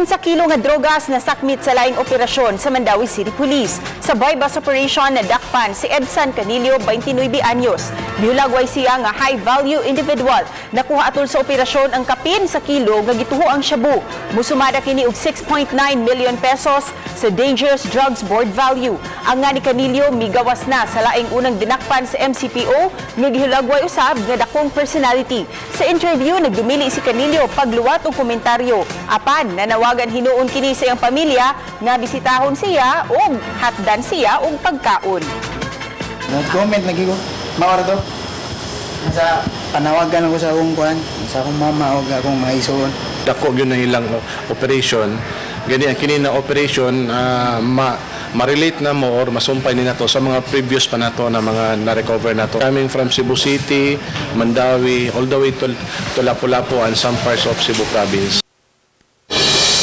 Kapin sa kilo nga drogas nasakmit sa laing operasyon sa Mandaue City Police. Sa buy-bust operation, nadakpan si Edson Canillo, 29 anyos. Gihulagway siya nga high-value individual. Nakuha atol sa operasyon ang kapin sa kilo nga gituho ang shabu. Musumada kini og 6.9 million pesos sa Dangerous Drugs Board value. Ang nga ni Canillo migawas na sa laing unang dinakpan sa MCPO nga gihulagway usab nga dakong personality. Sa interview, nagdumili si Canillo pagluwat og komentaryo. Apan nanawagan hinuon kini sa iyang pamilya nga bisitahon siya og hatdan siya og pagkaon. Nag-comment lagi ko. Mao to. Sa panawagan ako sa akong kuan, sa akong mama o akong mga isuon. Dako gyud ang ilang operation. Gani ang kini na operation, ma ma-relate na mo or masumpay ni nato sa mga previous pa nato na mga na-recover nato. Coming from Cebu City, Mandaue, all the way to Lapu-Lapu and some parts of Cebu province.